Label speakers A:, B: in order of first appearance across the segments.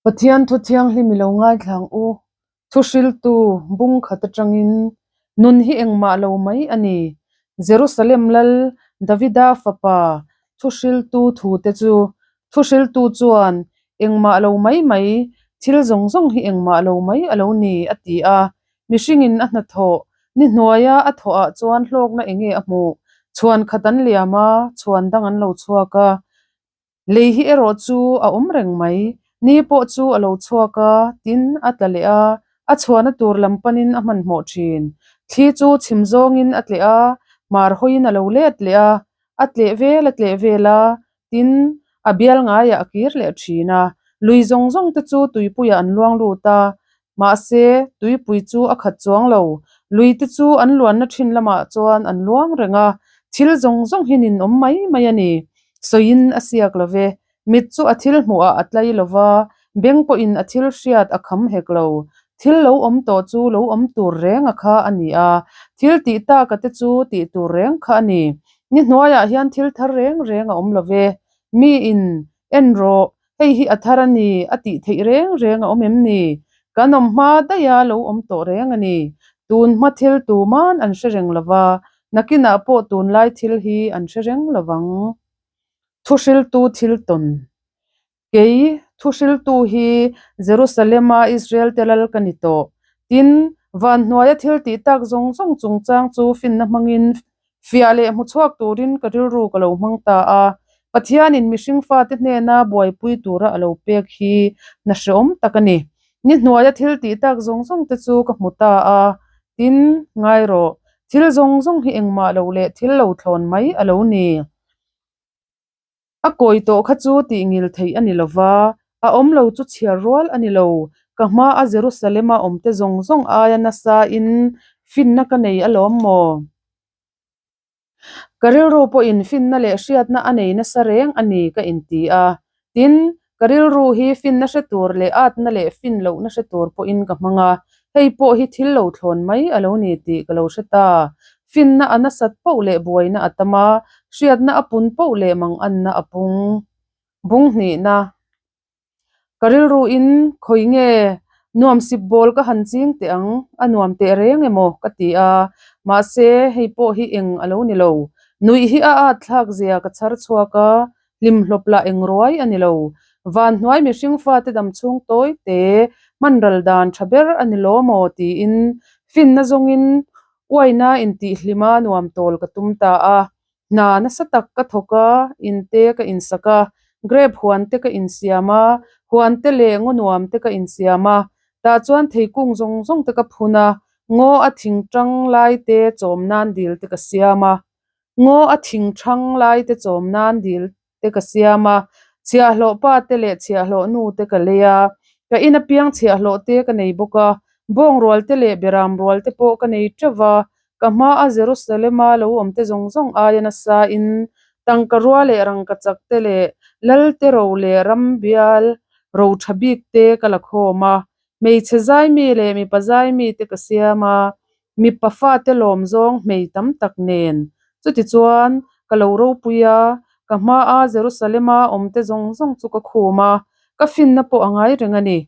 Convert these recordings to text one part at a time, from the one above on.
A: Pathian thu thianghlim i lo ngaithla ang u. Thuhriltu bung khat atangin nun hi engmah lo mai a ni. Jerusalem lal Davida fapa thuhriltu thute chu thuhriltu chuan engmah lo mai mai, thil zawng zawng hi engmah lo mai a lo ni a ti a. Mihringin a hnathawh ni hnuaia a thawhah chuan hlawkna enge a hmuh? Chhuan khat an liam a, chhuan dang an lo chhuak a. Lei hi erawh chu a awm reng mai. Ni pawh chu a lo chhuak a, tin a tla leh a, a chhuahna tur lam panin a hmanhmawh thin. Thli chu chhim zawngin a tleh a, hmar hawiin a lo let leh a, a tleh vel a tleh vel a, tin a bial ngaiah a kir leh thin a. Lui zawng zawng te chu tuipuiah an luang lut a, mahse tuipui chu a khat chuang lo. Lui te chu an luanna thin lamah chuan an luang reng a, thil zawng zawng hi ninawm mai mai a ni. Sawiin a siak lo ve. Mit chu a thil hmuhah a tlai lo va, beng pawhin a thil hriat a kham hek lo. Thil lo awm tawh chu lo awm tur reng a kha a ni a, thil tih taka te chu tih tur reng kha a ni. Ni hnuaiah hian thil thar reng reng a awm lo ve. Miin, En rawh, hei hi a thar a ni, a tih theih reng reng a awm em ni? Kan awm hma daiha lo awm tawh reng a ni. Tun hma thil tuman an hre reng lo va, nakinah pawh tunlai thil hi an hre reng lo vang. Thuhriltu thil tawn. Kei, thuhriltu hi Jerusalem-a Israel-te lal ka ni tawh. Tin, van hnuaia thil tih tak zawng zawng chungchang chu finna hmangin fiah leh hmu chhuak turin ka rilru ka lo hmang ta a. Pathianin mihring fate hnena buaipui tura a lo pek hi hna hreawm tak a ni. Ni hnuaia thil tih tak zawng zawng te chu ka hmu ta a, tin, ngai rawh, thil zawng zawng hi engmah lo leh thil lo thlawn mai a lo ni. A kawi tawh kha chu tih ngil theih a ni lo va, a awm lo chu chhiar rual a ni lo. Ka hmaa Jerusalem-a awmte zawng zawng aia nasain finna ka nei alawm maw? Ka rilru pawhin finna leh hriatna a nei nasa reng a ni ka inti a. Tin, ka rilru hi finna hre tur leh atna leh fin lohna hre tur pawhin ka hmang a, hei pawh hi thil lo thlawn mai a lo ni tih ka lo hre ta. Finna a nasat poh leh buaina a tam a, hriatna a pun poh leh manganna a pung. Bung hnihna. Ka rilruin khawi nge nuam sip bawl ka han ching teh ang, a nuam teh reng emaw ka ti a, mahse hei pawh hi eng a lo ni lo. Nuih hi a at thlak zia ka chhar chhuak a, hlim hlawp lah eng ruai a ni lo. Van hnuai mihring fate dam chhung tawi te hman ral dan tha ber a ni lo maw tiin finna zawngin uaina intihhlima nuam tawl ka tum ta a. Hna nasa tak ka thawk a, in te ka insak a, grape huan te ka insiam a, huan te leh ngaw nuam te ka insiam a, tah chuan theikung zawng zawng te ka phun a, ngaw a thing tang lai te chawm nan dil te ka siam a, ngaw a thing thang lai te chawm nan dil te ka siam a, chhiahhlawh pa te leh chhiahhlawh nu te ka lei a, ka in apiang chhiahhlawh te ka nei bawk a, bawng rual te leh beram rual te pawh ka nei teuh va, ka hmaa Jerusalem-a lo awm te zawng zawng aia nasa in tangka rua leh rangkachak te leh lal te ro leh ram bial ro tha bik te ka la khawm a, hmeichhe zaimi leh mipa zaimi te ka siam a, Mipa fate lawm zawng hmei tam tak nen. Chutichuan, ka lo ropui a, ka hmaa Jerusalema awmte zawng zawng chu ka khum a, ka finna pawh a ngai reng a ni.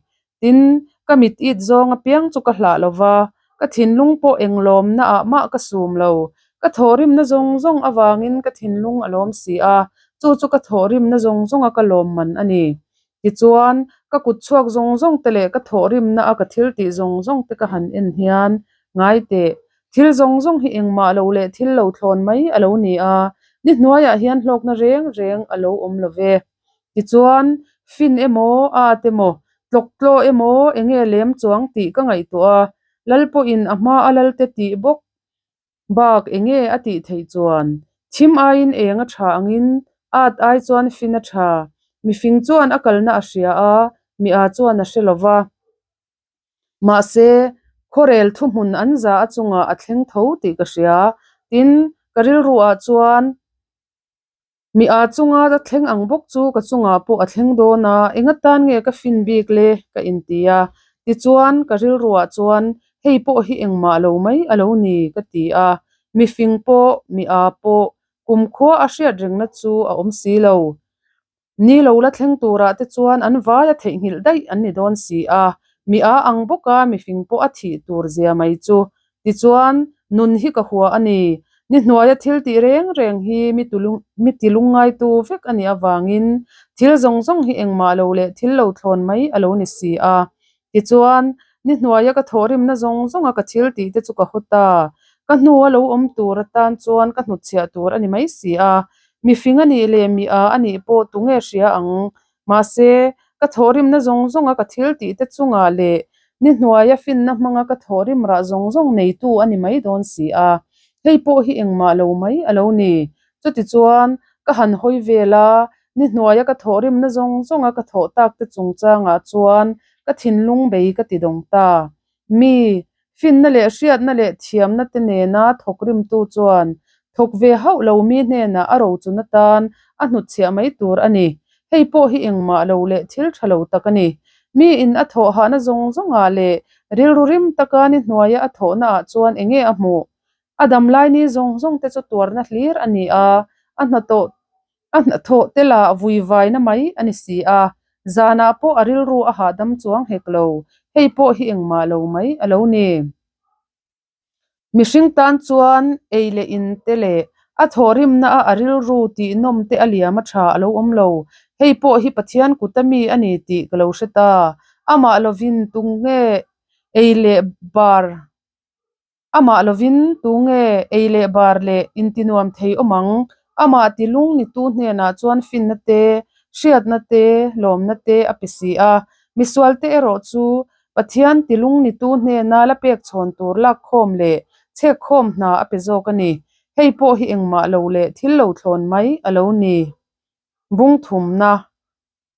A: Tin, ka mit it zawng apiang chu ka hlah lo va, ka thinlung pawh eng lawmnaah mah ka sum lo. Ka thawhrimna zawng zawng avangin ka thinlung a lawm si a, chu chu ka thawhrimna zawng zawnga ka lawmman a ni. Tichuan, ka kut chhuak zawng zawng te leh ka thawhrimna a ka thil tih zawng zawng te ka han en hian, ngai teh, thil zawng zawng hi engmah lo leh thil lo thlawn mai a lo ni a, ni hnuaiah hian hlawkna reng reng a lo awm lo ve. Tichuan, fin emaw, at emaw, tlawk tlaw emaw, enge lem chuang tih ka ngaihtuah a, Lal pawhin a hma a Lalte tih bawk Bak enge a tih theih chuan thim aiin eng a tha angin at ai chuan fin a tha. Mifing chuan a kalna a hria a, mi a chuan a hre lo va. Mahse, khawrel thuhmun an za a chungah a thleng tho tih ka hria. Tin, ka rilruah chuan. Mi a chunga a thleng ang bawk chu ka chungah pawh a thleng dawn a, eng atan nge ka fin bik le ka inti a. Tichuan, ka rilruah chuan hei pawh hi engmah lo mai a lo ni ka ti a. Mifing pawh, mi a pawh, kumkhua a hriat rengna chu a awm si lo. Ni lo la thleng turah te chuan an vaia theihnghilh daih an ni dawn si a, mi a ang bawk a, mifing pawh a thih tur zia mai chu. Tichuan, nun hi ka hua a ni. Ni hnuaia thil tih reng reng hi mi mi ti lungngaitu vek a nih avangin thil zawng zawng hi engmah lo leh thil lo thlawn mai a lo ni si a. Tichuan, ni hnuaia ka thawhrimna zawng zawnga ka thil tih te chu ka haw ta. Ka hnua lo awm tur atan chuan ka hnutchhiah tur a ni mai si a. Mifing a nih leh mi a a nih pawh tunge hria ang? Mahse, ka thawhrimna zawng zawnga ka thil tih te chungah leh ni hnuaia finna hmanga ka thawhrim rah zawng zawng neitu a ni mai dawn si a. Hei pawh hi engmah lo mai a lo ni. Chutichuan, ka han hawi vel a, ni hnuaia ka thawhrimna zawng zawnga ka thawh tak te chungchangah chuan ka thinlung bei ka ti dawng ta. Mi, finna leh hriatna leh thiamna te nena thawk rimtu chuan thawk ve hauh lo mi hnenah a rochun atan a hnutchhiah mai tur a ni. Hei pawh hi engmah lo leh thil tha lo tak a ni. Mi in a thawh hahna zawng zawngah leh rilru rim taka ni hnuaia a thawhnaah chuan enge a hmuh? A damlai ni zawng zawng te chu tuarna hlir a ni a, a hnathawh a hnathawh te lah vui vaina mai a ni si a, zanah pawh a rilru a hahdam chuang hek lo, hei pawh hi engmah lo mai a lo ni. Mihring tan chuan ei leh in te leh a thawhrimna a a rilru tih nawm te a liam a tha a lo awm lo, hei pawh hi Pathian kut a mi a ni tih ka lo hre ta, amah lovin tunge ei leh bar Amah lovin tunge ei leh bar leh intinuam thei awm ang? Amah ti lung nitu hnenah chuan finna te, hriatna te, lawmna te a pe si a. Misualte erawh chu Pathian ti lung nitu hnena la pek chhawn tur lakkhawm leh chhekkhawm hna a pe zawk a ni. Hei pawh hi engmah lo leh thil lo thlawn mai a lo ni. Bungthumna,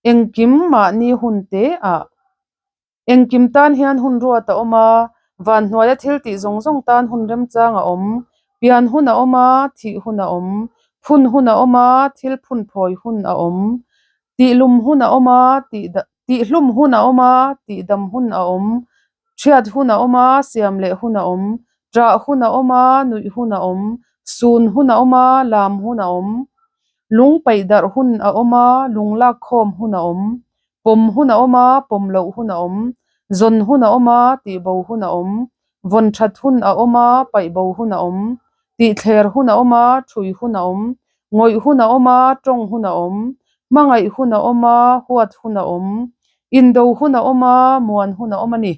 A: Engkim mahni hun te ah. Engkim tan hian hun ruat a awm a, van hnuaia thil tih zawng zawng tan hun remchang a awm. Pian hun a awm a, thih hun a awm. Phun hun a awm a, thil phun phawi hun a awm. Tihlum hun a awm a, tihhlum hun a awm a, tihdam hun a awm. Thiat hun a awm a, siam leh hun a awm. Ṭah hun a awm a, nuih hun a awm. Sun hun a awm a, lam hun a awm. Lung paih darh hun a awm a, lung lak khawm hun a awm. Pawm hun a awm a, pawm loh hun a awm. Zawn hun a awm a, tihbo hun a awm. Vawn that hun a awm a, paihbo hun a awm. Tihthler hun a awm a, thui hun a awm. Ngawih hun a awm a, tawng hun a awm. Hmangaih hun a awm a, huat hun a awm. Indo hun a awm a, muan hun a awm a ni.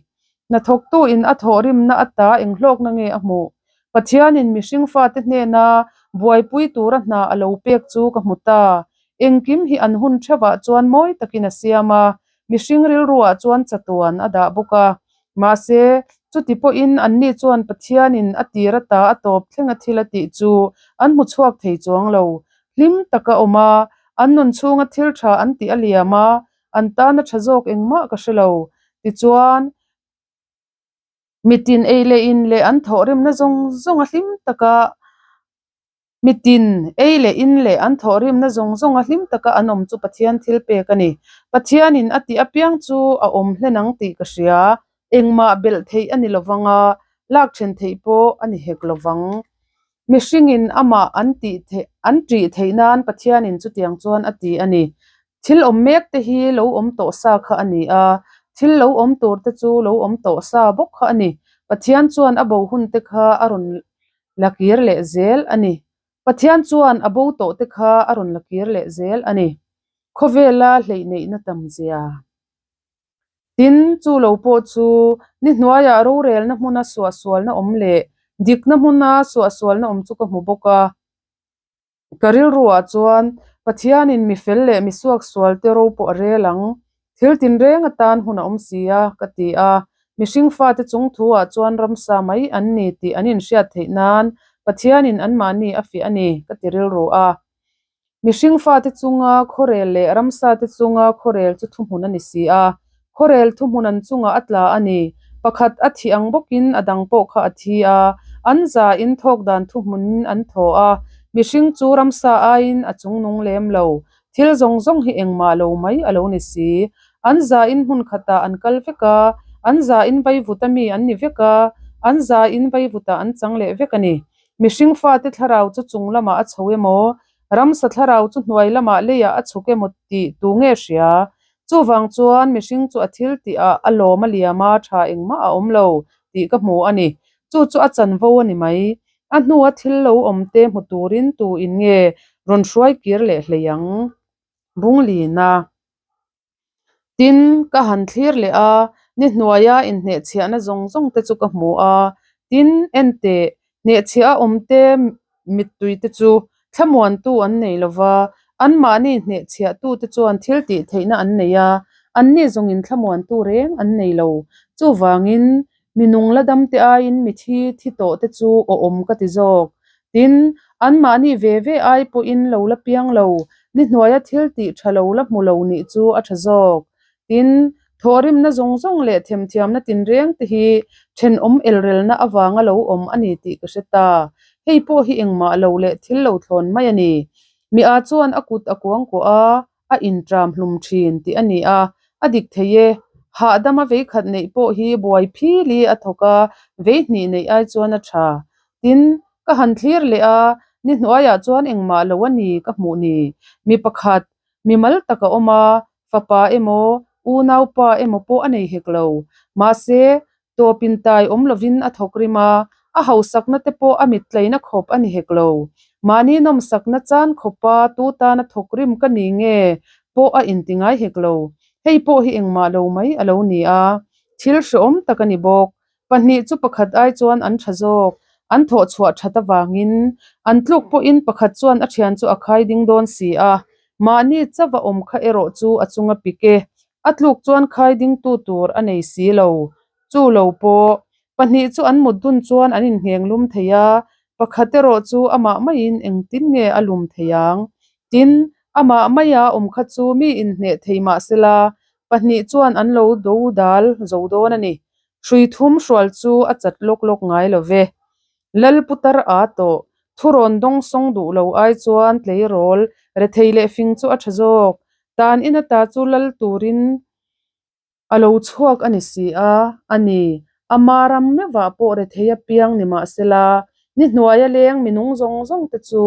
A: Hnathawktu in a thawhrimna ata enghlawkna nge a hmuh? Pathianin mihring fate hnena buaipui tura hna a lo pek chu ka hmu ta. Engkim hi an hun theuhah chuan mawi takin a siam a, mihring rilruah chuan chatuan a dah bawk a. Mahse, chuti pawhin anni chuan Pathianin a tir ata a tawp thlenga thil a tih chu an hmu chhuak thei chuang lo. Hlim taka awm a, an nun chhunga thil tha an tih a liam a, an tana tha zawk engmah ka hre lo. Tichuan, mitin ei leh in leh an thawhrimna zawng zawng a hlim taka mitin ei leh in leh an thawhrimna zawng zawng a hlim taka an awm chu Pathian thil pek a ni. Pathianin a tih apiang chu a awm hlen ang tih ka hria. Engmah belh theih a ni lovang a, lak then theih pawh a ni hek lovang. Mihringin amah an tih theih an ṭih theih nan Pathianin chutiang chuan a ti a ni. Thil awm mek te hi lo awm tawh sa kha a ni a, thil lo awm tur te chu lo awm tawh sa bawk kha a ni. Pathian chuan a bo hun te kha a rawn la kir leh zel a ni. Pathian chuan a bo tawh te kha a rawn la kir leh zel a ni. Khawvela hleih neihna tam zia. Tin, chu lo pawh chu ni hnuaiah rorelna hmuna suahsualna awm leh dikna hmuna suahsualna awm chu ka hmu bawk a. Ka rilruah chuan Pathianin mi fel leh mi suaksual te ro pawh a rel ang. Thil tinreng atan hun a awm si a, ka ti a. Mihring fate chung thuah chuan ramsa mai an ni tih an inhriat theih nan Pathianin anmahni a fiah a ni, ka ti rilru a. Mihring fate chunga khawrel leh ramsa te chunga khawrel chu thuhmun a ni si a. Khawrel thuhmun an chungah a tla a ni. Pakhat a thih ang bawkin a dang pawh kha a thi a. An za in thawk dan thuhmunin an thaw a. Mihring chu ramsa aiin a chungnung lem lo. Thil zawng zawng hi engmah lo mai a lo ni si. An za in hmun khatah an kal vek a, an za in vaivut a mi an ni vek a, an za in vaivutah an chang leh vek a ni. Mihring fate thlarau chu chung lamah a chho emaw, Ramsa thlarau chu hnuai lamah leiah a chhuk emaw tih tu nge hria? Chuvang chuan mihring chu a thil tihah a lawm a liam a, tha engmah a awm lo tih ka hmu a ni. Chu chu a chanvo a ni mai. A hnua thil lo awm te hmu turin tu in nge rawn hruai kir leh hlei ang? Bunglina. Tin, ka han thlir leh a, ni hnuaia inhnehchhiahna zawng zawng te chu ka hmu a. Tin, enteh, hnehchhiah a awm te mittui te chu thlamuantu an nei lo va, anmahni hnehchhiahtu te chuan thil tih theihna an nei a, anni zawngin thlamuantu reng an nei lo. Chuvangin, Mi nung la dam te aiin mi thi thi tawh te chu awm ka ti zawk. Tin, anmahni ve ve ai pawhin lo la piang lo, ni hnuaia thil tih tha lo la hmu lo nih chu a tha zawk. Tin, thawhrimna zawng zawng leh themthiamna tinreng te hi thenawm elrelna avanga lo awm a ni tih ka hre ta. Hei pawh hi engmah lo leh thil lo thlawn mai a ni. Mi a chuan a kut a kuangkuah a, a intram hlum thin tih a ni a, a dik thei e. Hahdama vei khat neih pawh hi buai phili a thawk a, vei hnih neih ai chuan a tha. Tin, ka han thlir leh a, ni hnuaiah chuan engmah lo a ni ka hmuh ni. Mi pakhat, mi mal tak a awm a, fapa emaw, unaupa emaw pawh a nei hek lo. Mahse, tawpin tai awm lovin a thawk rim a, a hausakna te pawh a mittleina khawp a ni hek lo. Mahni nawmsakna chan khawpa tu tana thawk rim ka ni nge pawh a inti ngai hek lo. Hei pawh hi engmah lo mai a lo ni a, thil hrehawm tak a ni bawk. Pahnih chu pakhat ai chuan an tha zawk, an thawh chhuah that avangin an tluk pawhin pakhat chuan a thian chu a khai ding dawn si a, mahni chauh a awm kha erawh chu a chunga pik e. A tluk chuan khai dingtu tur a nei si lo. Chu lo pawh, pahnih chu an mut dun chuan an inngheng lum thei a, pakhat erawh chu amah maiin engtin nge a lum thei ang? Tin, amah maia awm kha chu mi inhneh thei mah sela, pahnih chuan an lo do dal zo dawn a ni. Hrui thum hrual chu a chat lawk lawk ngai lo ve. Lal putar a tawh, thurawn dawng sawng duh lo ai chuan tleirawl, rethei leh fing chu a tha zawk. Tan in ata chu lal turin a lo chhuak a ni si a, a ni. Ama ram meuhah pawh rethei a piang ni mah sela, ni hnuaia leng minung zawng zawng te chu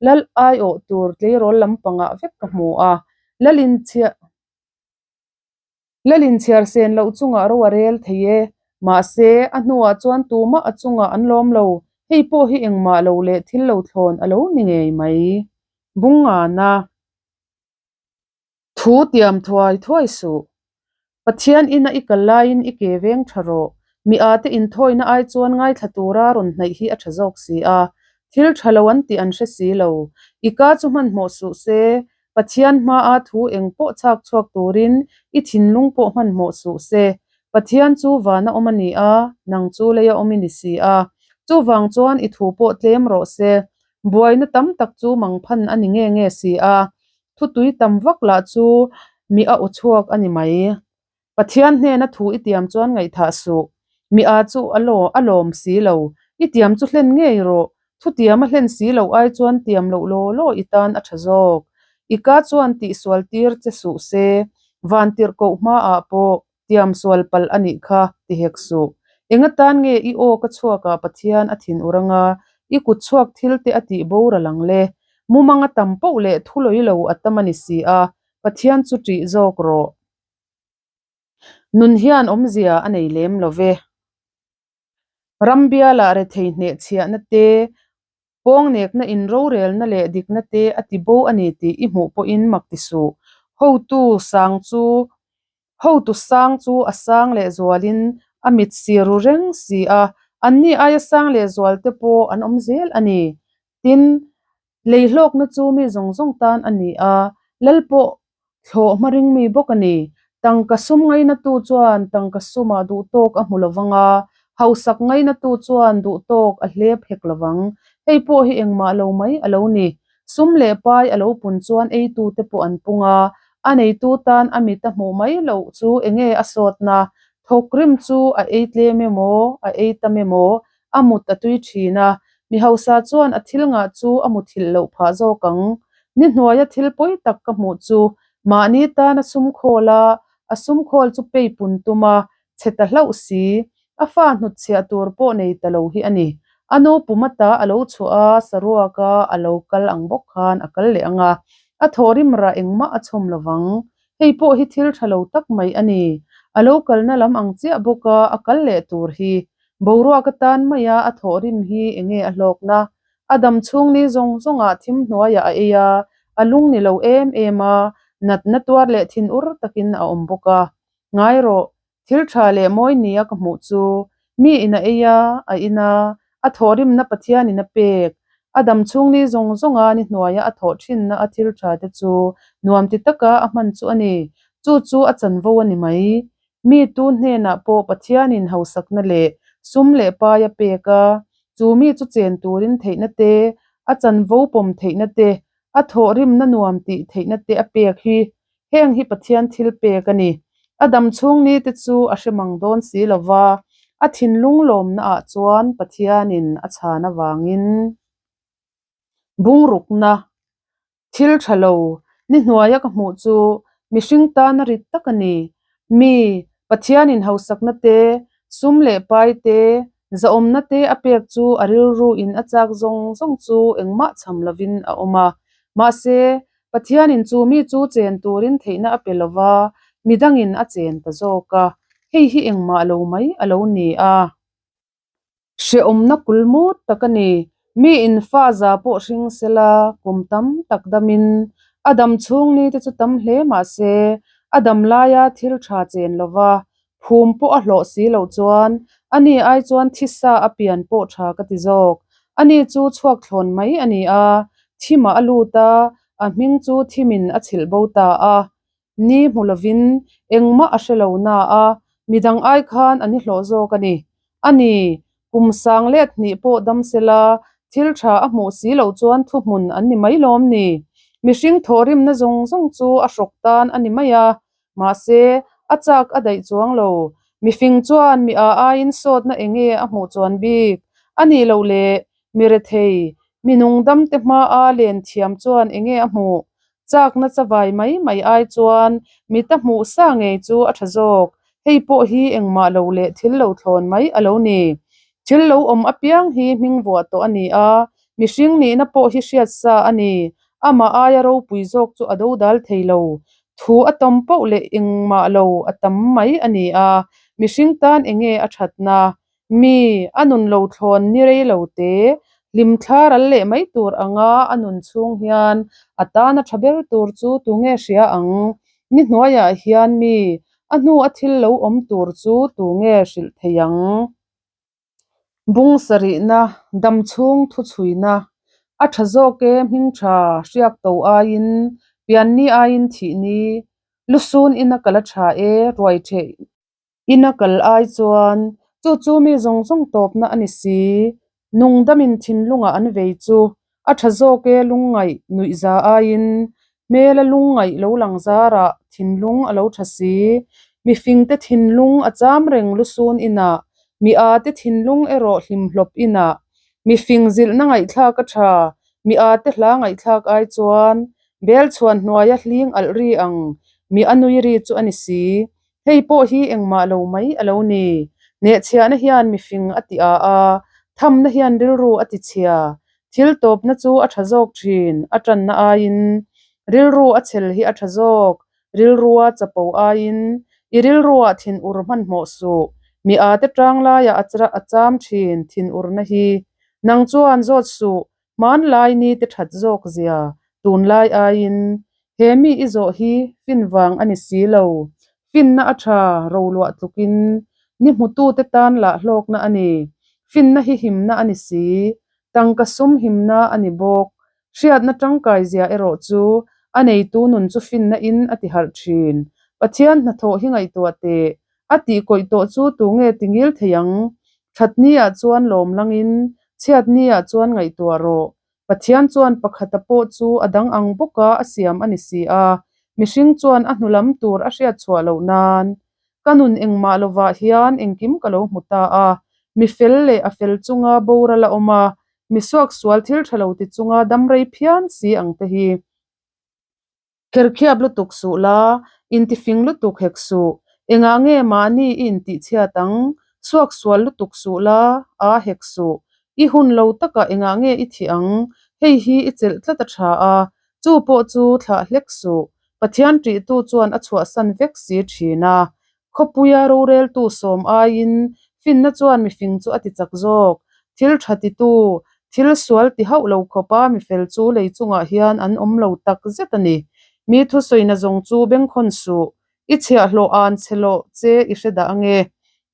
A: lal aiawh tur tleirawl lampangah vek ka hmu a, lal inchhiah. Lalin chhiar sen loh chungah ro a rel thei e. Mahse, a hnuah chuan tumah a chungah an lawm lo. Hei pawh hi engmah lo leh thil lo thlawn a lo ni ngei mai. Bungana thu tiam thuai thuai suh. Pathian ina i kal laiin i ke veng tha rawh. Mi ate inthawina ai chuan ngaithla tura rawn hnaih hi a tha zawk si a. Thil tha lo an tih an hre si lo. I ka chu hmanhmawh suh se, Pathian hmaa thu eng pawh chhak chhuak turin i thinlung pawh hmanhmawh suh se. Pathian chu vana awm a ni a, nang chu leia awm i ni si a. Chuvang chuan i thu pawh tlem rawh se. Buaina tam tak chu mangphan a ni nge nge si a, thutui tam vak lah chu mi a aw chhuak a ni mai. Pathian hnena thu i tiam chuan ngaihthah suh. Mi a chu a law a lawm si lo. I tiam chu hlen ngei rawh. Thu tiam a hlen si loh ai chuan tiam loh law law i tan a tha zawk. I ka chuan tihsual tir che suh se. Van tirh koh hmaah pawh tiam sual palh a nih kha ti hek suh. Enga tan nge i aw ka chhuakah Pathian a thin ur anga i kut chhuak thil te a tih boral ang le. Mumang a tam poh leh thu lawi lo a tam a ni si a, Pathian chu ṭih zawk rawh. Nun hian awmzia a nei lem lo ve. Rambialah rethei hnehchhiahna te, pawngnekna inrorelna leh dikna te a ti bo a ni tih i hmuh pawhin mak ti suh. Hotu sang chu Hotu sang chu a sang lehzualin a mit si ru reng si a, anni aia sang lehzual te pawh an awm zel a ni. Tin, Leihlawkna chu mi zawng zawng tan a ni a, lal pawh thlawh hma ring mi bawk a ni. Tangka sum ngainatu chuan tangka sumah duhtawk a hmu lovang a, hausak ngainatu chuan duhtawk a hlep hek lovang. Hei pawh hi engmah lo mai a lo ni. Sum leh pai a lo pun chuan eitute pawh an pung a, a neitu tan a mit a hmuh mai loh chu enge a sawtna? Thawkrim chu a ei tlem emaw, a ei tam emaw, A mut a tui thin a, mi hausa chuan a thil ngah chu a muthilh loh phah zawk ang. Ni hnuaia thil pawi tak ka hmuh chu mahni tan a sum khawl a, a sum khawl chu pei pun tum a, chhe ta hlauh si. A fa hnutchhiah tur pawh nei ta lo hi a ni. A nu pum ata a lo chhuah a, saruaka a lo kal ang bawk khan a kal leh ang a, a thawhrim rah engmah a chhawm lo vang. Hei pawh hi thil tha lo tak mai a ni. A lo kalna lam ang chiah bawka a kal leh tur hi. Boruak atan maia a thawhrim hi enge a hlawkna? A dam chhung ni zawng zawngah thim hnuaiah a ei a, a lung ni lo em em a, natna tuar leh thinur takin a awm bawk a. Ngai rawh, thil tha leh mawi nia ka hmuh chu, mi in a ei a, a in a, a thawhrimna Pathianin a pek, a dam chhung ni zawng zawnga ni hnuaia a thawh thinna a thil tha te chu nuam ti taka a hman chu a ni. Chu chu a chanvo a ni mai. Mi tu hnenah pawh Pathianin hausakna leh sum leh pai a pek a, chu mi chu chen turin theihna te, a chanvo pawm theihna te, a thawhrimna nuam tih theihna te a pek hi. Heng hi Pathian thil pek a ni. A dam chhung ni te chu a hre mang dawn si lo va, a thinlung lawmnaah chuan Pathianin a chhan avangin bungrukna Thil tha lo, ni hnuaia ka hmuh chu mihring tana rit tak a ni. Mi, Pathianin hausakna te, sum leh pai te, zahawmna te a pek chu a rilru in a chak zawng zawng chu engmah cham lovin a awm a. Mahse, Pathianin chu mi chu chen turin theihna a pe lova, midangin a chen ta zawk a. Hei hi engmah lo mai a lo ni a. Hrehawmna kulmut tak a ni. Mi in fa za pawh hring sela kum tam tak damin a dam chhung ni te chu tam hle mah se a dam laia thil tha chen lova phum pawh a hlawh si loh chuan ani ai chuan thisa a pian pawh tha ka ti zawk. Ani chu chhuak thlawn mai a ni a, thimah a lut a, a hming chu thimin a chhilh bo ta a. Ni hmu lovin engmah a hre lo na a, midang ai khan an i hlawh zawk a ni. A ni, kum sang let hnih pawh dam sela, thil tha a hmuh si loh chuan thuhmun an ni mai lawm ni. Mihring thawhrimna zawng zawng chu a hrawk tan a ni mai a, mahse, a chak a daih chuang lo. Mifing chuan mi a aiin sawtna enge a hmuh chuan bik a nih loh le, mi rethei, mi nungdamte hmaa len thiam chuan enge a hmuh? Chakna chavai mai mai ai chuan mita hmuh sa ngei chu a tha zawk. Hei pawh hi engmah lo leh thil lo thlawn mai a lo ni. Thil lo awm apiang hi hming vuah tawh a ni a, mihring nihna pawh hi hriat sa a ni. Amah aia ropui zawk chu a dodal thei lo. Thu a tawm poh leh engmah lo a tam mai a ni a, mihring tan enge a thatna? Mi, a nun lo thlawn ni rei lo te, hlim thla ral leh mai tur anga a nun chhung hian a tana tha ber tur chu tunge hria ang? Ni hnuaiah hian mi, a hnu a thil lo awm tur chu tunge hrilh thei ang? Bung sarihna, dam chhung thu chhuina, a tha zawk e hming tha hriak to aiin, pianni aiin thihni, lusun ina kal a tha e, ruai theh Ina kal ai chuan chu chu mi zawng zawng tawpna a ni si. Nungdamin thinlungah an vei chu a tha zawk e lungngaih nuihza aiin hmela lungngaih lo lang zarah thinlung a lo tha si. Mifingte thinlung a cham reng lusun inah, mi â te thinlung erawh hlimhlawp inah. Mifing zilhna ngaihthlak a tha, mi â te hla ngaihthlak ai chuan bel chhuan hnuaia hling alh ri ang mi a nui ri chu a ni si. Hei pawh hi engmah lo mai a lo ni. Hnehchhiahna hian mifing a ti a a, thamna hian rilru a ti chhia. Thil tawpna chu a tha zawk thin, a tanna aiin. Rilru a chhel hi a tha zawk, rilrua chapo aiin. I rilruah thinur hmanhmawh suh, mi a te tang laiah a cham thin thinurna hi. Nang chuan zawt suh, Hmanlai ni te that zawk zia tunlai aiin he mi i zawh hi fin vang a ni si lo. Finna a tha roluah tlukin ni hmutute tan lah hlawkna a ni. Finna hi himna a ni si. Tangka sum himna a ni bawk. Hriatna tangkai zia erawh chu a neitu nun chu finna in a ti harh thin. Pathian hnathawh hi ngaihtuah teh. A tih kawih tawh chu tunge ti ngil thei ang? Thatni-ah chuan lawm langin, chhiatni-ah chuan ngaihtuah rawh. Pathian chuan pakhata pawh chu a dang ang bawka a siam a ni si a, mihring chuan a hnu lam tur a hriat chhuah loh nan. Ka nun engmah lovah hian engkim ka lo hmu ta a, mi fel leh a fel chunga boral a awm a, mi suaksual thil tha lo ti chunga dam rei phian si ang te hi. Kherkhiap lutuk suh la, intifing lutuk hek suh. Engah nge mahni i intihchhiat ang? Suaksual lutuk suh la, aa hek suh. I hun lo takah engah nge i thih ang? Hei hi i chelh tlat a tha a, chu pawh chu thlah hlek suh. Pathian ṭihtu chuan a chhuahsan vek si ṭhin a. Khawpuia roreltu sawm aiin finna chuan mifing chu a ti chak zawk. Thil ṭha titu, thil sual ti hauh lo khawpa mifel chu lei chungah hian an awm lo tak zet a ni. Mi thusawina zawng chu bengkhawn suh. I chhiahhlawh an chhe loh che i hre dah ange.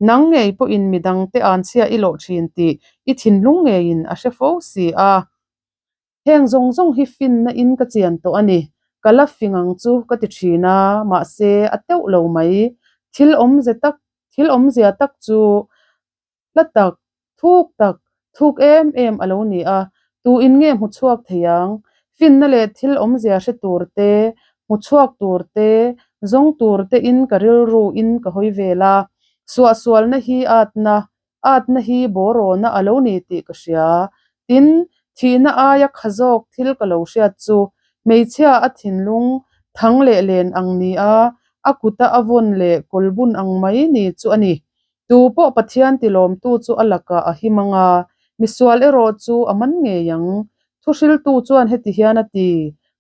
A: Nang ngei pawhin midangte an chhia i lawh thin tih i thinlung ngeiin a hre fo si a. Heng zawng zawng hi finna in ka chian tawh a ni. Ka la fing ang chu ka ti thin a, mahse a teuh lo mai. Thil awmze tak, thil awmzia tak chu hla tak, thuk tak, thuk em em a lo ni a, tu in nge hmu chhuak thei ang? Finna leh thil awmzia hre tur te, hmu chhuak tur te, zawng tur te in ka rilru in ka hawi vel a. Suahsualna hi atna, atna hi bawrawna a lo ni tih ka hria. Tin, thihna aia kha zawk thil ka lo hriat chu hmeichhia a thinlung thang leh len ang ni a, a kuta a vawn leh kawlbun ang mai ni chu a ni. Tu pawh Pathian tilawmtu chu a lakah a him ang a, misual erawh chu a man ngei ang. Thuhriltu chuan heti hian a ti,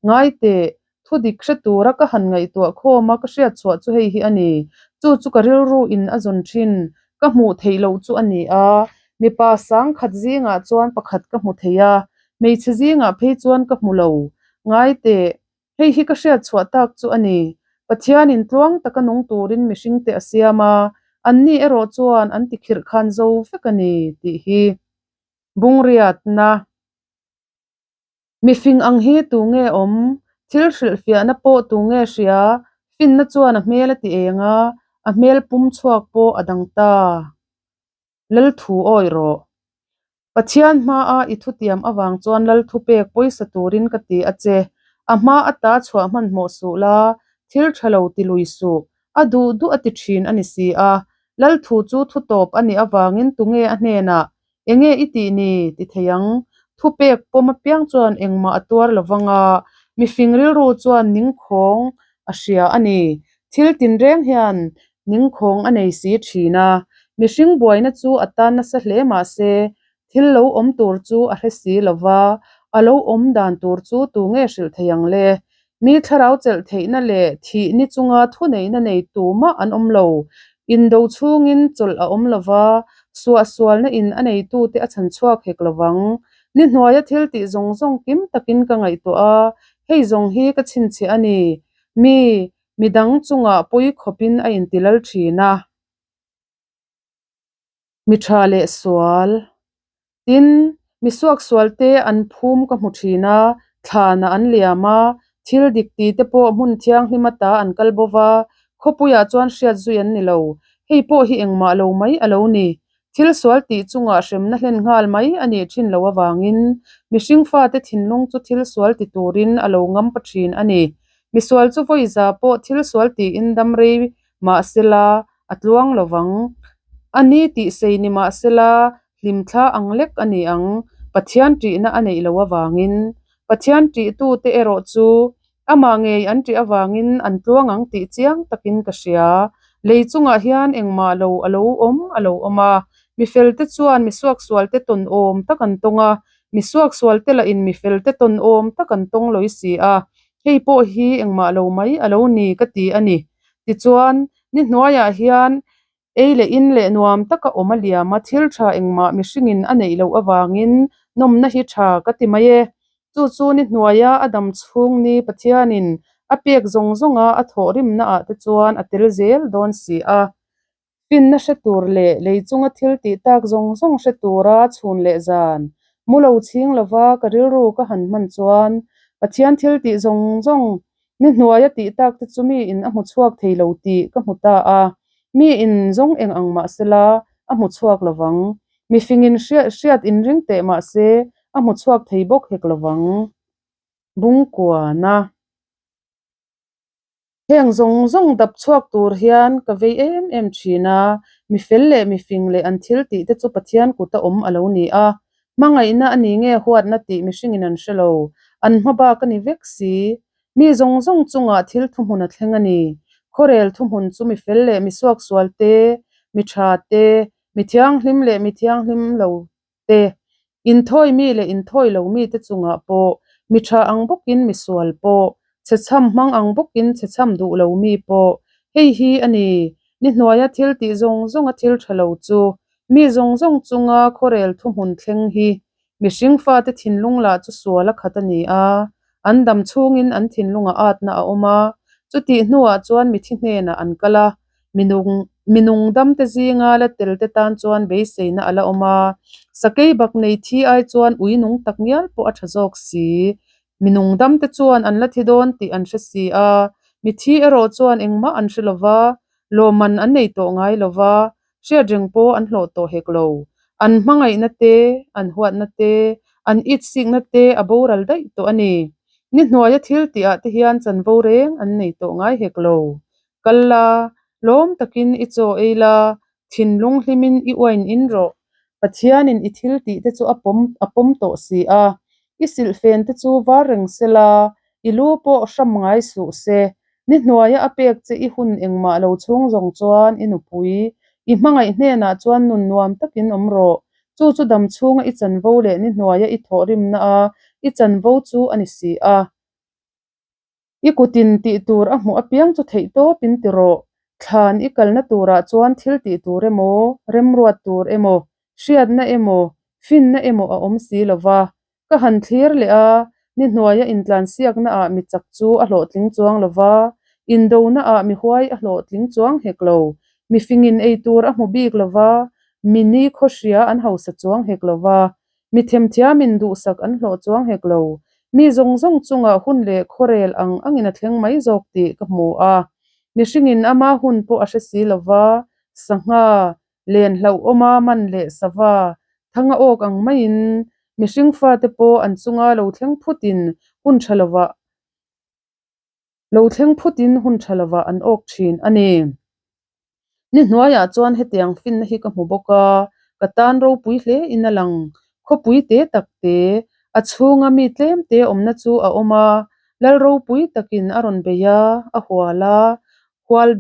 A: Ngai teh, thu dik hre tura ka han ngaihtuah khawm a, ka hriat chhuah chu hei hi a ni. Chu chu ka rilru in a zawn thin, ka hmuh theih loh chu a ni a. Mipa sang khat zingah chuan pakhat ka hmu thei a, hmeichhe zingah phei chuan ka hmu lo. Ngai teh, Hei hi ka hriat chhuah tak chu a ni. Pathianin tluang taka nung turin mihringte a siam a, anni erawh chuan an ti khirh khan zo vek a ni tih hi. Bungriatna. Mifing ang hi tu nge awm? Thil hrilhfiahna pawh tu nge hria? Finna chuan a hmel a ti eng a, a hmel pum chhuak pawh a dang ta. Lalthu awi rawh. Pathian hmaa i thutiam avang chuan Lalthu pek pawisa turin ka ti a che. A hma ata chhuah hmanhmawh suh la, thil tha lo ti lui suh. A duh duh a ti thin a ni si a. Lalthu chu thu tawp a nih avangin tunge a hnenah, Enge i tih ni? ti thei ang. Thupek pawm apiang chuan engmah a tuar lo vang a, mifing rilru chuan ningkhawng a hria a ni. Thil tinreng hian Ningkhawng a nei si thin a, mihring buaina chu a tan nasa hle mah se, thil lo awm tur chu a hre si lo va, a lo awm dan tur chu tu nge hrilh thei ang le? Mi thlarau chelh theihna leh thih ni chunga thuneihna nei tumah an awm lo. Indo chhungin chawlh a awm lo va, suahsualna in a neitute a chhan chhuak hek lo vang. Ni hnuaia thil tih zawng zawng kim takin ka ngaihtuah a, hei zawng hi ka chhinchhiah a ni. Mi Midang chungah pawi khawpin a inti lal thin a. Mi tha leh sual. Tin, mi suaksual te an phum ka hmu thin a, thlanah an liam a, thil dik ti te pawh hmun thianghlim ata an kal bo va, khawpuiah chuan hriat zui an ni lo. Hei pawh hi engmah lo mai a lo ni. Thil sual tih chungah hremna hlen nghal mai a nih thin loh avangin mihring fate thinlung chu thil sual ti turin a lo ngam pa thin a ni. Misual chu vawi za pawh thil sual tiin dam rei mah sela a tluang lo vang. A ni tih sei ni mah sela hlimthla ang lek a ni ang, Pathian ṭihna a neih loh avangin. Pathian ṭihtute erawh chu Amah ngei an ṭih avangin an tluang ang tih chiang takin ka hria. Lei chungah hian engmah lo a lo awm a lo awm a. Mi felte chuan mi suaksualte tawn awm tak an tawng a, mi suaksualte lahin mi felte tawn awm tak an tawng lawi si a. Hei pawh hi engmah lo mai a lo ni ka ti a ni. Tichuan, ni hnuaiah hian Ei leh in leh nuam taka awm a liam a, thil tha engmah mihringin a neih loh avangin nawmna hi tha ka ti mai e. Chu chu ni hnuaia a dam chhung ni Pathianin a pek zawng zawnga a thawhrimna ah te chuan a tel zel dawn si a. Finna hre tur leh lei chunga thil tih tak zawng zawng hre tura chhun leh zan mu lo chhing lova ka rilru ka han hman chuan Pathian thil tih zawng zawng Ni hnuaia tih tak te chu mi in a hmu chhuak thei lo tih ka hmu ta a, mi in zawng eng ang mah sela a hmu chhuak lo vang. Mifing in hriat in ring teh mah se a hmu chhuak thei bawk hek lo vang. Bungkuana. Heng zawng zawng dap chhuak tur hian ka vei em em thin a, mi fel leh mifing leh an thil tih te chu Pathian kuta awm a lo ni a, Hmangaihna a ni nge huatna tih mihringin an hre lo. An hma bak a ni vek si. Mi zawng zawng chungah thil thuhmun a thleng a ni. Khawrel thuhmun chu mi fel leh mi suaksual te, mi tha te, mi thianghlim leh mi thianghlim lo te, Inthawi mi leh inthawi lo mite chungah pawh, mi tha ang bawkin mi sual pawh, chhechham hmang ang bawkin chhechham duh lo mi pawh. Hei hi a ni, ni hnuaia thil tih zawng zawnga thil tha lo chu, mi zawng zawng chunga khuarel thuhmun thleng hi. Mihring fate thinlung lah chu sual a khat a ni a, an dam chhungin an thinlungah atna a awm a, chutih hnuah chuan mithi hnenah an kal a, minung minung damte zinga la telte tan chuan beiseina a la awm a, sakei bak nei thi ai chuan ui nung tak ngial pawh a tha zawk si. Minung damte chuan an la thi dawn tih an hre si a, mithi erawh chuan engmah an hre lo va, lawmman an nei tawh ngai lo va, hriatreng pawh an hlawh tawh hek lo. An hmangaihna te, an huatna te, an itsikna te a boral daih tawh a ni. Ni hnuaia thil tihah te hian chanvo reng an nei tawh ngai hek lo. Kal la, lawm takin i chaw ei la, thinlung hlimin i uain in rawh. Pathianin i thil tih te chu a pawm a pawm tawh si a, i silhfen te chu var reng se la, i lu pawh hram ngai suh se. Ni hnuaia a pek che i hun engmah lo chhung zawng chuan i nupui, i hmangaih hnenah chuan nun nuam takin awm rawh. Chu chu dam chhunga i chanvo leh ni hnuaia i thawhrimna a i chanvo chu a ni si a. I kutin tih tur a hmuh apiang chu theih tawpin ti rawh. Thlan i kalna turah chuan thil tih tur emaw, remruat tur emaw, hriatna emaw, finna emaw a awm si lo va. Ka han thlir leh a, ni hnuaia intlansiaknaah mi chak chu a hlawhtling chuang lo va, indonaah mi huai a hlawhtling chuang hek lo. Mi fingin ei tur a hmu bik lo va, mi ni khawhria an hausa chuang hek lo va. Mi themthiamin duhsak an hlawh chuang hek lo. Mi zawng zawng chungah hun leh khuarel ang angin a thleng mai zawk tih ka hmu a. Mihringin ama hun pawh a hre si lo va, sangha, len hlauhawma man leh sava, thanga awk ang maiin mihring fate pawh an chunga lo thleng phutin hun tha lovah Lo thleng phutin hun tha lovah an awk thin a ni. Ni hnuaiah chuan hetiang finna hi ka hmu bawk a, ka tan ropui hle in a lang. Khawpui te tak te, a chhunga mi tlem te awmna chu a awm a, lal ropui takin a rawn bei a, a hual a, hual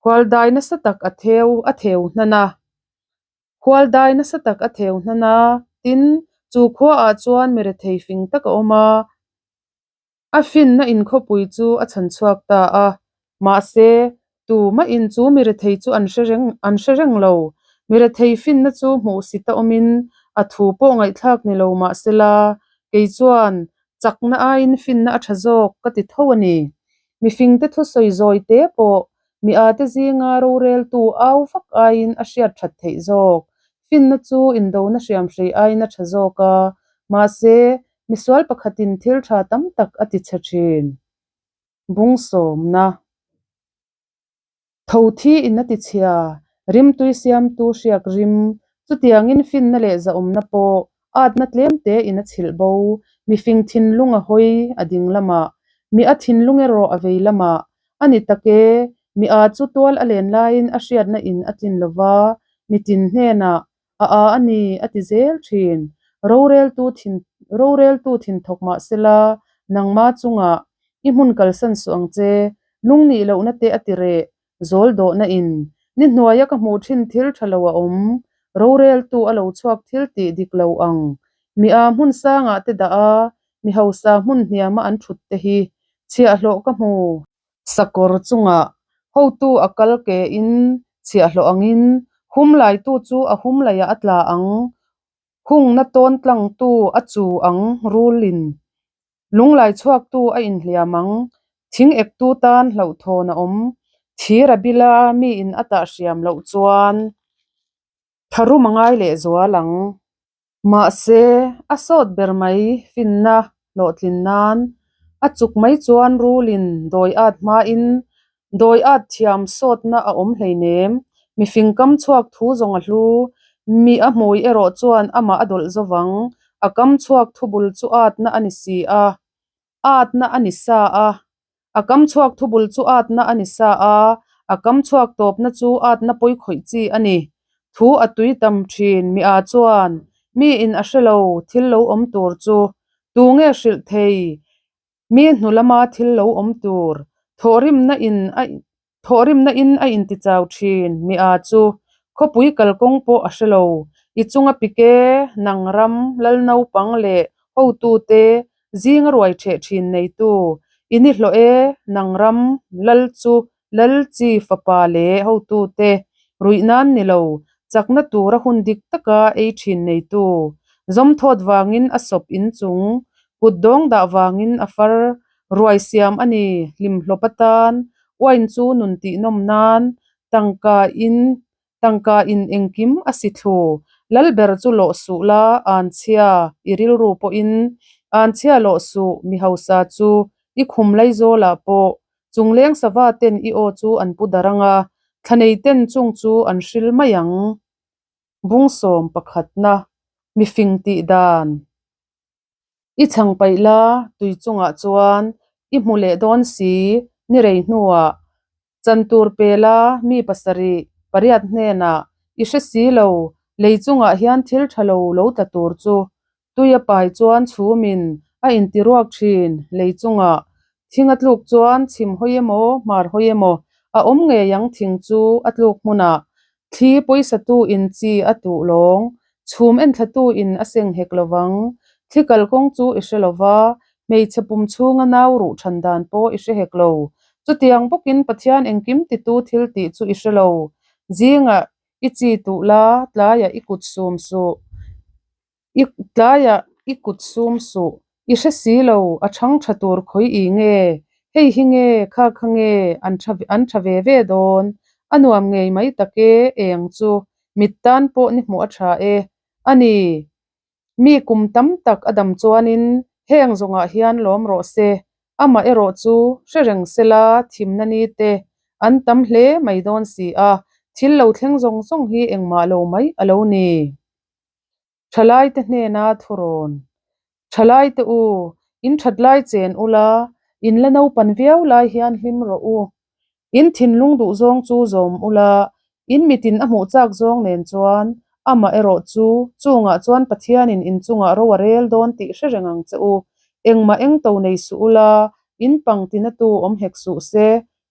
A: hual dai nasa tak a theu a theu hnan a. Hual dai nasa tak a theu hnan a, tin, chu khuaah chuan mi rethei fing tak a awm a. A finna inkhawpui chu a chhan chhuak ta a, mahse, tumahin chu mi rethei chu an hre reng an hre reng lo. Mi rethei finna chu hmuhsit a awmin a thu pawh ngaihthlak ni lo mahsela, kei chuan chakna aiin finna a tha zawk ka ti tho a ni. Mifingte thusawi zawi te pawh mi ate zinga roreltu au vak aiin a hriat that theih zawk. Finna chu indona hriamhrei aiin a tha zawk a, mahse, Misual pakhatin thil tha tam tak a ti chhe thin. Bungsawmna. Tho thi in a ti chhia, rimtui siamtu hriak rim, chutiangin finna leh zahawmna pawh atna tlemte in a chhilh bo, mifing thinlung a hawi a ding lamah, mi a thinlung erawh a vei lamah, a ni tak e, mi a chu tual a len laiin a hriatna in a tlin lova, mitin hnenah A a a ni, a ti zel thin. Roreltu thin Roreltu thin thawk mah sela, nangma chungah i hmun kalsan suh ang che, lungnih lohna te a ti reh, zawl dawhna in. Ni hnuaia ka hmuh thin thil tha lo a awm, roreltu a lo chhuak thil tih dik lo ang. Mi a hmun sangah te dah a, mi hausa hmun hniama an thut te hi chhiahhlawh ka hmu. Sakawr chungah hotu a kal ke in chhiahhlawh angin hum laitu chu a hum laiah a tla ang, hungna tawn tlangtu a chu ang rulin lunglai chhuaktu a inhliam ang, thing ektu tan hlauhthawn a awm, thir a bila miin a tah hriam loh chuan tharum a ngai lehzual ang. Mahse, a sawt ber mai finna hlawhtlin nan a chuk mai chuan rulin dawi at hmain dawi at thiam sawtna a awm hleinem. Mifing kam chhuak thu zawng a hlu, mi a hmui erawh chuan amah a dawlh zovang, a kam chhuak thubul chu atna a ni si a, atna a ni sa a. A kam chhuak thubul chu atna a ni sa a, a kam chhuak tawpna chu atna pawi khawih chi a ni. Thu a tui tam thin mi a chuan miin a hre lo thil lo awm tur chu tu nge hrilh thei mi hnu lama thil lo awm tur thawhrimna in a Thawhrimna in a intichau thin mi a chu khawpui kalkawng pawh a hre lo. I chunga pik e, nang ram, lal naupang leh hotute zinga ruai ṭheh ṭhin neitu i ni hlawh e, nang ram, lal chu lal chi fapa leh hotute ruih nan ni lo, chakna tura hun dik taka ei ṭhin neitu. Zawmthawt vangin a sawp inchung, kut dawng dah vangin a far, ruai siam a ni, hlimhlawp atan, uain chu nun tihnawm nan, tangka in tangka in engkim a si thlu. Lalber chu lawh suh la, anchhia i rilru pawhin anchhia lawh suh, mi hausa chu i khum laizawlah pawh chungleng sava ten i aw chu an pu dar ang a, thlanei ten chung chu an hril mai ang. Bungsawm pakhatna, mifing tih dan. I chhang paih la, tui chungah chuan i hmu leh dawn si, ni rei hnuah chan tur pe la, mi pasarih pariat hnenah i hre si lo, lei chungah hian thil tha lo lo tla tur chu tui a pai chuan chhumin a intiruak thin, lei chungah thing a tluk chuan chhim hawi emaw hmar hawi emaw a awm ngei ang thing chu a tluk hmunah Thli pawisatu in chi a tuh lawng, chhum enthlatu in a seng hek lo vang. Thli kalkawng chu i hre lo va, hmeichhe pum chhunga nau ruh than dan pawh i hre hek lo. Chutiang bawkin Pathian engkim titu thil tih chu i hre lo. Zingah i chi tuh la, tlaiah i kut sum suh. I tlaiah i kut sum suh. I hre si lo, a chhang tha tur khawi i nge? Hei hi nge, kha kha nge, an tha an tha ve ve dawn. A nuam ngei mai tak e, eng chu. Mit tan pawh ni hmuh a tha e. A ni, mi kum tam tak a dam chuanin heng zawngah hian lawm rawh se. Amah erawh chu hre reng sela thimna ni te an tam hle mai dawn si a, thil lo thleng zawng zawng hi engmah lo mai a lo ni. Thalaite hnena thurawn. Thalaite u, in that lai chen ula, in la naupan viau lai hian hlim rawh u. In thinlung duh zawng chu zawm ula, in mitin a hmuh chak zawng nen chuan, amah erawh chu, chungah chuan Pathianin in chungah ro a rel dawn tih hre reng ang che u. Engmah eng to nei suh ula, in pang tinatu awm hek suh se,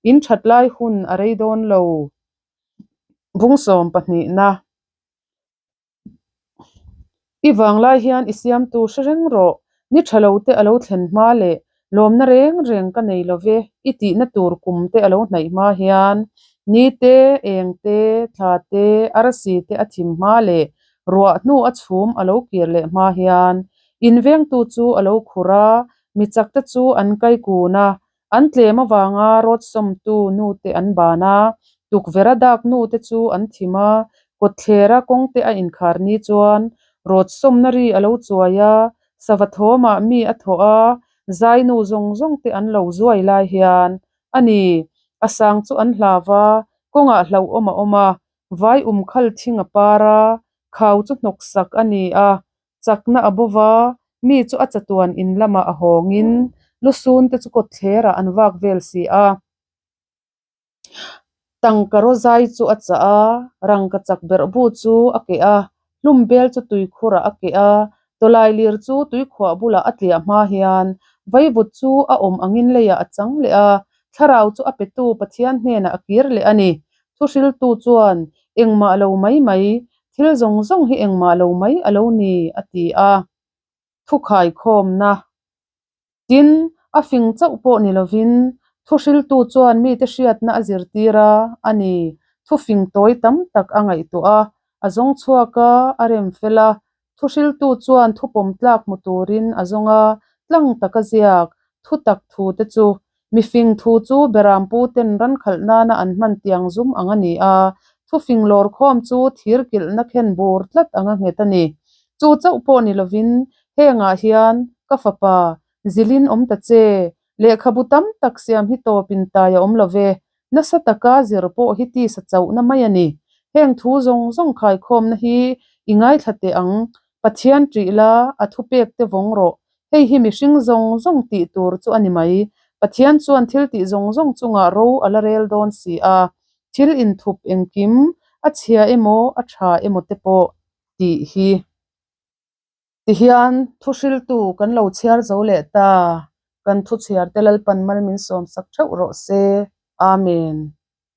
A: in that lai hun a rei dawn lo. Bungsawm pahnihna. I vang lai hian i siamtu hre reng rawh, ni tha lo te a lo thlen hma leh lawmna reng reng ka nei lo ve i tihna tur kum te a lo hnaih hma hian ni te, eng te, thla te, arsi te a thim hma leh ruah hnu a chhum a lo kir leh hma hian invengtu chu a lo khur a, mi chak te chu an kai kun a, An tlem avanga rawtsawmtu nute an ban a, tukverh a dak nute chu an thim a, kawtthlera kawngte a inkhar ni chuan rawtsawmna ri a lo chuai a, sava thawmah mi a thawh a, zainu zawng zawng te an lo zuai lai hian a ni. A sang chu an hlau va, kawngah hlauhawm a awm a, vai umkhal thing a par a, khau chu hnawksak a ni a, Chakna a bo va, mi chu a chatuan in lamah a hawngin lusun te chu kawtthlerah an vak vel si a. Tangka rawzai chu a chah a, rangka chak berh bu chu a keh a, hlum bel chu tuikhurah a keh a, tawlai lir chu tuikhuah bulah a tliah hma hian vaivut chu a awm angin leiah a chang leh a, thlarau chu a petu Pathian hnenah a kir leh a ni. Thuhriltu chuan, Engmah lo mai mai, Thil zawng zawng hi engmah lo mai a lo ni, a ti a. Thukhaikhawmna. Tin, a fing chauh pawh ni lovin, thuhriltu chuan mite hriatna a zirtir a, a ni. Thufing tawi tam tak a ngaihtuah a, a zawng chhuak a, a rem fel a. Thuhriltu chuan thupawm tlak hmu turin a zawng a, tlang taka ziak, thutak thu te chu Mifing thu chu Berampu ten ran khalh nana an hman tiang zum ang a ni a, thufing lawr khawm chu thir kilhna khen bur tlat ang a nghet a ni. Chu chauh pawh ni lovin hengah hian ka fapa, zilin awm ta che, lehkhabu tam tak siam hi tawpin tai a awm lo ve, nasa taka zir pawh hi tisa chauhna mai a ni. Heng thu zawng zawng khaikhawmna hi i ngaithla teh ang, Pathian ṭih la, a thupek te vawng rawh. Hei hi mihring zawng zawng tih tur chu a ni mai. Pathian chuan thil tih zawng zawng chungah ro a la rel dawn si a, thil inthup engkim, a chhia emaw, a tha emaw te pawh tih hi. Tihian thuhriltu kan lo chhiar zo leh ta, kan thu chhiar te Lalpan mal min sawmsak theuh rawh se. Amen.